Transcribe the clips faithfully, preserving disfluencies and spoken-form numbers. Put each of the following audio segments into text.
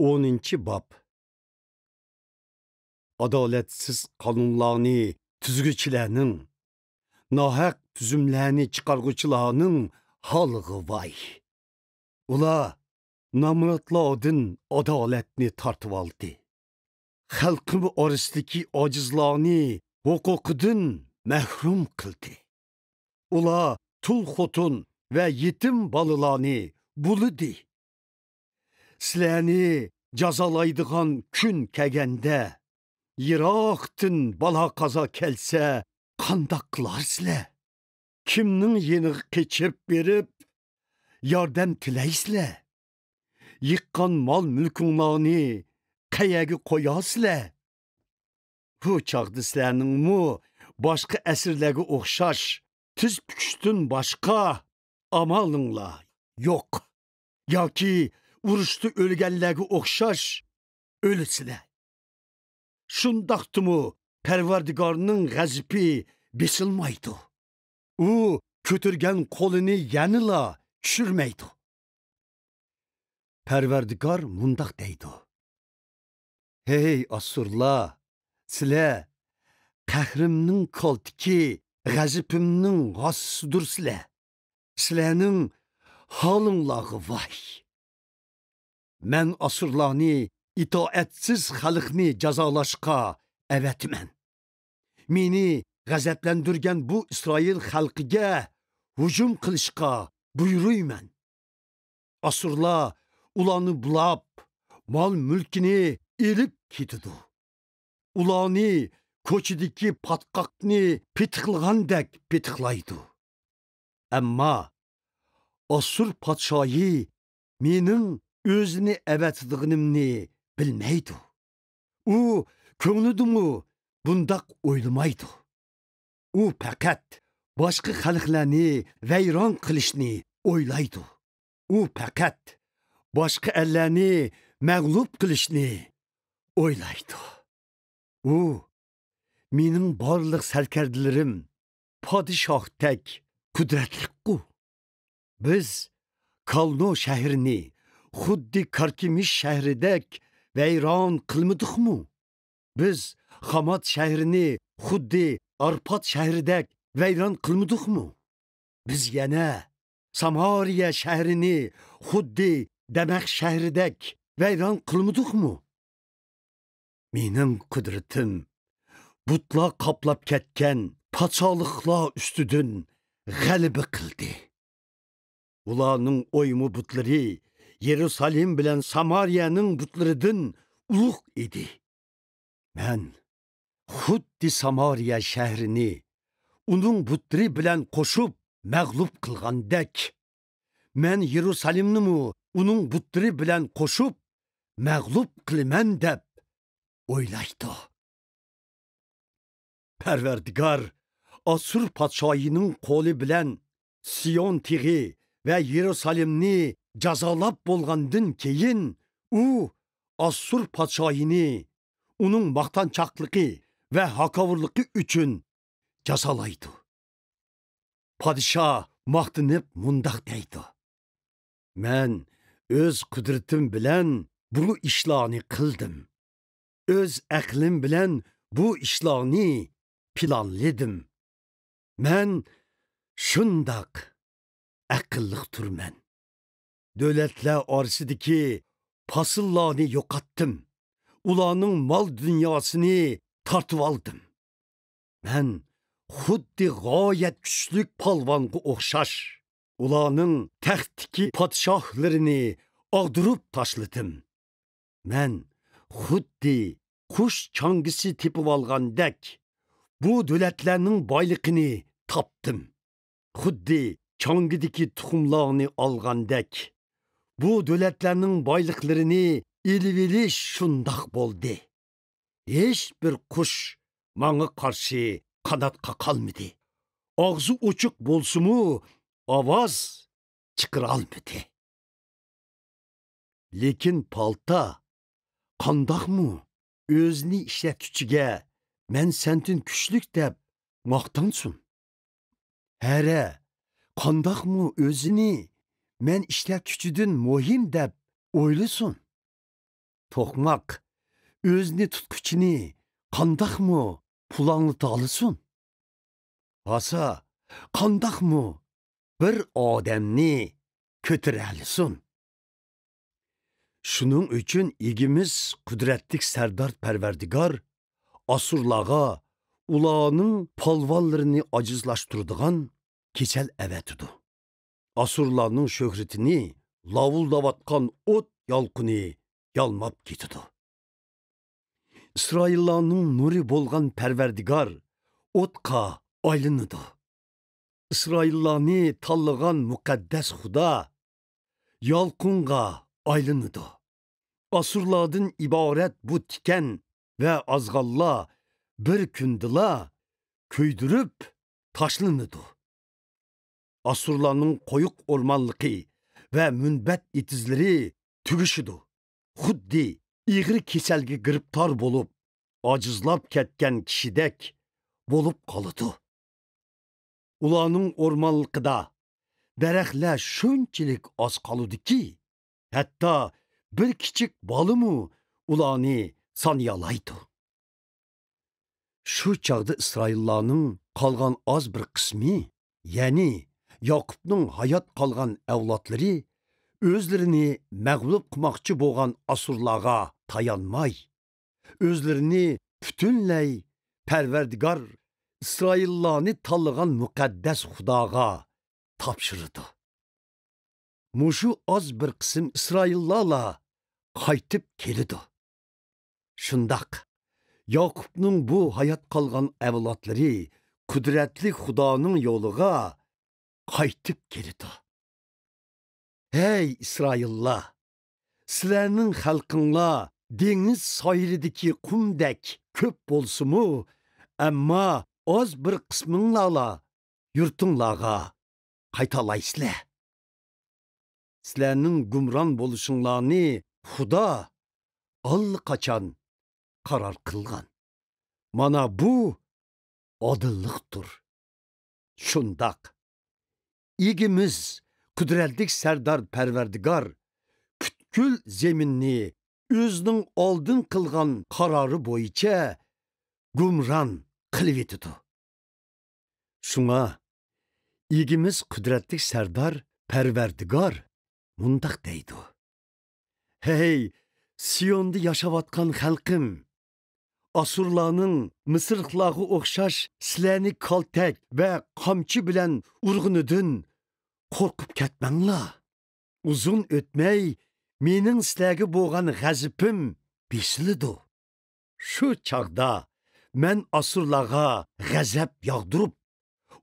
ئونىنچى باب. ئادالەتسىز قانۇنلارنى تۈزگۈچىلەرنىڭ، ناھەق تۈزۈملەرنى چىقارغۇچىلارنىڭ ھالىغا ۋاي! ئۇلار نامراتلاردىن ئادالەتنى تارتىۋالدى. خەلقىم ئارىسىدىكى ئاجىزلارنى ھوقۇقىدىن مەھرۇم قىلدى. ئۇلار تۇل خوتۇن ۋە يېتىم بالىلارنى بۇلىدى. سىلەرنى جازالايدىغان كۈن كەلگەندە، يىراقتىن بالا-قازا كەلسە، قانداق قىلارسىلەر؟ كىمنىڭ يېنىغا قېچىپ بېرىپ، ياردەم تىلەيسىلەر؟ يىققان مال-مۈلكۈڭلارنى قەيەرگە قويارسىلەر؟ بۇ چاغدا سىلەرنىڭمۇ باشقا ئەسىرلەرگە ئوخشاش تىز پۈكۈشتىن باشقا ئامالىڭلار يوق. ياكى ئۇرۇشتا ئۆلگەنلەرگە ئوخشاش ئۆلىسىلەر. شۇنداقتىمۇ پەرۋەردىگارنىڭ غەزىپى بېسىلمايدۇ. ئۇ كۆتۈرگەن قولىنى يەنىلا چۈشۈرمەيدۇ. پەرۋەردىگار مۇنداق دەيدۇ: ھەي ئاسسۇرلار، سىلەر قەھرىمنىڭ كالتىكى، غەزىپىمنىڭ غاسسىدۇرسىلەر. سىلەرنىڭ ھالىڭلارغا ۋاي! مەن ئاسسۇرلارنى ئىتائەتسىز خەلقنى جازالاشقا ئەۋەتىمەن. مېنى غەزەپلەندۈرگەن بۇ ئىسرائىل خەلقىگە ھۇجۇم قىلىشقا بۇيرۇيمەن. ئاسسۇرلار ئۇلارنى بۇلاپ، مال-مۈلكىنى ئېلىپ كېتىدۇ. ئۇلارنى كوچىدىكى پاتقاقنى پېتىقلىغاندەك پېتىقلايدۇ. ئەمما ئاسسۇر پادىشاھى مېنىڭ ئۆزىنى ئەۋەتىدىغىنىمنى بىلمەيدۇ. ئۇ كۆڭلىدىمۇ بۇنداق ئويلىمايدۇ. ئۇ پەقەت باشقا خەلقلەرنى ۋەيران قىلىشنى ئويلايدۇ. ئۇ پەقەت باشقا ئەللەرنى مەغلۇپ قىلىشنى ئويلايدۇ. ئۇ: مېنىڭ بارلىق سەركەردىلىرىم پادىشاھتەك قۇدرەتلىكقۇ. بىز كالنو شەھىرىنى خۇددى كاركېمىش شەھىرىدەك ۋەيران قىلمىدۇقمۇ؟ بىز خامات شەھىرىنى خۇددى ئارپاد شەھىرىدەك ۋەيران قىلمىدۇقمۇ؟ بىز يەنە سامارىيە شەھىرىنى خۇددى دەمەشق شەھىرىدەك ۋەيران قىلمىدۇقمۇ؟ مېنىڭ قۇدرىتىم بۇتلار قاپلاپ كەتكەن پادىشاھلىقلار ئۈستىدىن غەلىبە قىلدى. ئۇلارنىڭ ئويما بۇتلىرى يېرۇسالېم بىلەن سامارىيەنىڭ بۇتلىرىدىن ئۇلۇغ ئىدى. مەن خۇددى سامارىيە شەھىرىنى ئۇنىڭ بۇتلىرى بىلەن قوشۇپ مەغلۇپ قىلغاندەك، مەن يېرۇسالېمنىمۇ ئۇنىڭ بۇتلىرى بىلەن قوشۇپ مەغلۇپ قىلىمەن دەپ ئويلايدۇ. پەرۋەردىگار ئاسسۇر پادىشاھىنىڭ قولى بىلەن سىيون تېغى ۋە يېرۇسالېمنى جازالاپ بولغاندىن كېيىن، ئۇ ئاسسۇر پادىشاھىنى ئۇنىڭ ماختانچاقلىقى ۋە ھاكاۋۇرلۇقى ئۈچۈن جازالايدۇ. پادىشاھ ماختىنىپ مۇنداق دەيدۇ: مەن ئۆز قۇدرىتىم بىلەن بۇ ئىشلارنى قىلدىم. ئۆز ئەقلىم بىلەن بۇ ئىشلارنى پىلانلىدىم. مەن شۇنداق ئەقىللىق تۇرمەن. دۆلەتلەر ئارىسىدىكى پاسىللارنى يوقاتتىم. ئۇلارنىڭ مال-دۇنياسىنى تارتىۋالدىم. مەن خۇددى غايەت كۈچلۈك پالۋانغا ئوخشاش، ئۇلارنىڭ تەختتىكى پادىشاھلىرىنى ئاغدۇرۇپ تاشلىدىم. مەن خۇددى قۇش چاڭگىسى تېپىۋالغاندەك، بۇ دۆلەتلەرنىڭ بايلىقىنى تاپتىم. خۇددى چاڭگىدىكى تۇخۇملارنى ئالغاندەك، بۇ دۆلەتلەرنىڭ بايلىقلىرىنى ئېلىۋېلىش شۇنداق بولدى. ھېچبىر قۇش ماڭا قارشى قانات قاقالمىدى. ئاغزى ئوچۇق بولسىمۇ، ئاۋاز چىقىرالمىدى. لېكىن پالتا قانداقمۇ ئۆزىنى ئىشلەتكۈچىگە «مەن سەندىن كۈچلۈك» دەپ ماختانسۇن؟ ھەرە قانداقمۇ ئۆزىنى «مەن ئىشلەتكۈچىدىن مۇھىم» دەپ ئويلىسۇن؟ توقماق ئۆزىنى تۇتقۇچىنى قانداقمۇ پۇلاڭلىتالىسۇن؟ ھاسا قانداقمۇ بىر ئادەمنى كۆتۈرەلىسۇن؟ شۇنىڭ ئۈچۈن ئىگىمىز قۇدرەتلىك سەردار پەرۋەردىگار ئاسۇرلارغا ئۇلارنىڭ پالۋانلىرىنى ئاجىزلاشتۇرىدىغان كېسەل ئەۋەتىدۇ. ئاسۇرلارنىڭ شۆھرىتىنى لاۋۇلداۋاتقان ئوت يالقۇنى يالماپ كېتىدۇ. ئىسرائىللارنىڭ نۇرى بولغان پەرۋەردىگار ئوتقا ئايلىنىدۇ. ئىسرائىللارنى تاللىغان مۇقەددەس خۇدا يالقۇنغا ئايلىنىدۇ. ئاسۇرلاردىن ئىبارەت بۇ تىكەن ۋە ئازغاللار بىر كۈندىلا كۆيدۈرۈپ تاشلىنىدۇ. ئاسۇرلارنىڭ قويۇق ئورمانلىقى ۋە مۇنبەت ئېتىزلىرى تۈگىشىدۇ. خۇددى ئېغىر كېسەلگە گىرىپتار بولۇپ، ئاجىزلاپ كەتكەن كىشىدەك بولۇپ قالىدۇ. ئۇلارنىڭ ئورمانلىقىدا دەرەخلەر شۇنچىلىك ئاز قالىدۇكى، ھەتتا بىر كىچىك بالىمۇ ئۇلارنى سانىيالايدۇ. شۇ چاغدا ئىسرائىللارنىڭ قالغان ئاز بىر قىسمى، يەنى ياقۇپنىڭ ھايات قالغان ئەۋلادلىرى ئۆزلىرىنى مەغلۇپ قىلماقچى بولغان ئاسۇرلارغا تايانماي، ئۆزلىرىنى پۈتۈنلەي پەرۋەردىگار ئىسرائىللارنى تاللىغان مۇقەددەس خۇداغا تاپشۇرىدۇ. مۇشۇ ئاز بىر قىسىم ئىسرائىللارلا قايتىپ كېلىدۇ. شۇنداق، ياقۇپنىڭ بۇ ھايات قالغان ئەۋلادلىرى قۇدرەتلىك خۇدانىڭ يولىغا قايتىپ كېلىدۇ. ھەي ئىسرائىللار! سىلەرنىڭ خەلقىڭلار دېڭىز ساھىلىدىكى قۇمدەك كۆپ بولسىمۇ، ئەمما ئاز بىر قىسمىڭلارلا يۇرتۇڭلارغا قايتالايسىلەر. سىلەرنىڭ گۇمران بولۇشۇڭلارنى خۇدا ئاللىقاچان قارار قىلغان. مانا بۇ ئادىللىقتۇر. شۇنداق، ئىگىمىز، قۇدرەتلىك سەردار پەرۋەردىگار پۈتكۈل زېمىننى ئۆزىنىڭ ئالدىن قىلغان قارارى بويىچە گۇمران قىلىۋېتىدۇ. شۇڭا ئىگىمىز قۇدرەتلىك سەردار پەرۋەردىگار مۇنداق دەيدۇ: ھەي، سىيوندا ياشاۋاتقان خەلقىم! ئاسۇرلارنىڭ مىسىرلىقلارغا ئوخشاش سىلەرنى كالتەك ۋە قامچا بىلەن ئۇرغىنىدىن قورقۇپ كەتمەڭلار. ئۇزۇن ئۆتمەي، مېنىڭ سىلەرگە بولغان غەزىپىم بېسىلىدۇ. شۇ چاغدا مەن ئاسۇرلارغا غەزەپ ياغدۇرۇپ،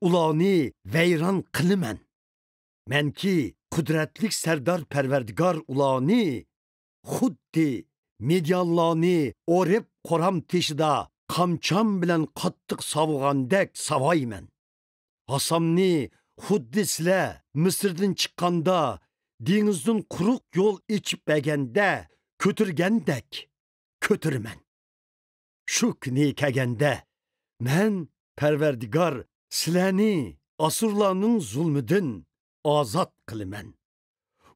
ئۇلارنى ۋەيران قىلىمەن. مەنكى قۇدرەتلىك سەردار پەرۋەردىگار ئۇلارنى خۇددى مىديانلارنى ئورېب قورام تېشىدا قامچام بىلەن قاتتىق ساۋىغاندەك ساۋايمەن. ھاسامنى خۇددى سىلەر مىسىردىن چىققاندا دېڭىزدىن قۇرۇق يول ئېچىپ بەرگەندە كۆتۈرگەندەك كۆتۈرىمەن. شۇ كۈنى كەلگەندە، مەن پەرۋەردىگار سىلەرنى ئاسۇرلارنىڭ زۇلمىدىن ئازاد قىلىمەن.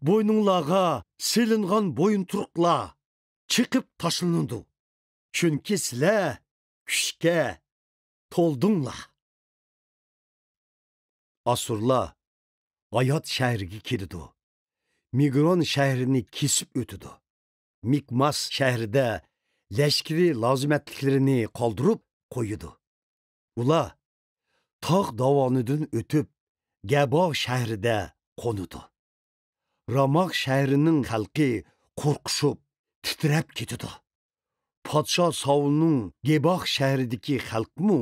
بوينۇڭلارغا سېلىنغان بويۇنتۇرۇقلار چېقىپ تاشلىنىدۇ. چۈنكى سىلەر كۈچكە تولدۇڭلار. ئاسۇرلار ئايات شەھىرىگە كېلىدۇ. مىگرون شەھىرىنى كېسىپ ئۆتىدۇ. مىكماس شەھىرىدە لەشكىرىي لازىمەتلىكلىرىنى قالدۇرۇپ قويىدۇ. ئۇلار تاغ داۋانىدىن ئۆتۈپ، گەبا شەھىرىدە قونىدۇ. راماغ شەھىرىنىڭ خەلقى قورقۇشۇپ، تىترەپ كېتىدۇ. پادىشاھ ساۋۇلنىڭ گېباغ شەھىرىدىكى خەلقمۇ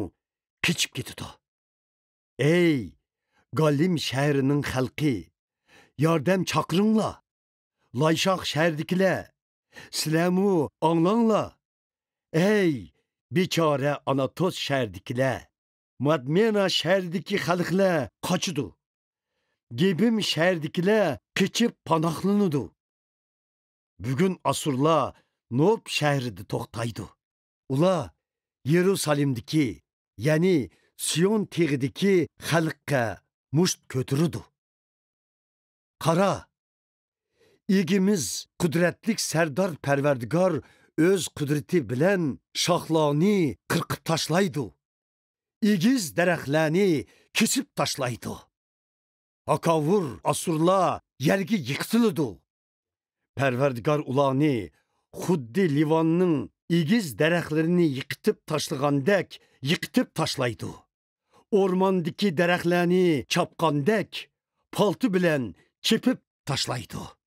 قېچىپ كېتىدۇ. ئەي، گالىم شەھىرىنىڭ خەلقى، ياردەم چاقىرىڭلار! لايشاق شەھىرىدىكىلەر، سىلەرمۇ ئاڭلاڭلار! ئەي، بىچارە ئاناتوت شەھىرىدىكىلەر! مادمېنا شەھىرىدىكى خەلقلەر قاچىدۇ. گېبىم شەھىرىدىكىلەر قېچىپ پاناھلىنىدۇ. بۈگۈن ئاسۇرلار نوپ شەھىرىدە توختايدۇ. ئۇلار يېرۇسالېمدىكى، يەنى سىيون تېغىدىكى خەلققە مۇشت كۆتۈرىدۇ. قارا، ئىگىمىز قۇدرەتلىك سەردار پەرۋەردىگار ئۆز قۇدرىتى بىلەن شاخلارنى قىرقىپ تاشلايدۇ. ئېگىز دەرەخلەرنى كېسىپ تاشلايدۇ. ھاكاۋۇر ئاسۇرلار يەرگە يىقىتىلىدۇ. پەرۋەردىگار ئۇلارنى خۇددى لىۋاننىڭ ئېگىز دەرەخلىرىنى يىقىتىپ تاشلىغاندەك يىقىتىپ تاشلايدۇ. ئورماندىكى دەرەخلەرنى چاپقاندەك پالتا بىلەن چېپىپ تاشلايدۇ.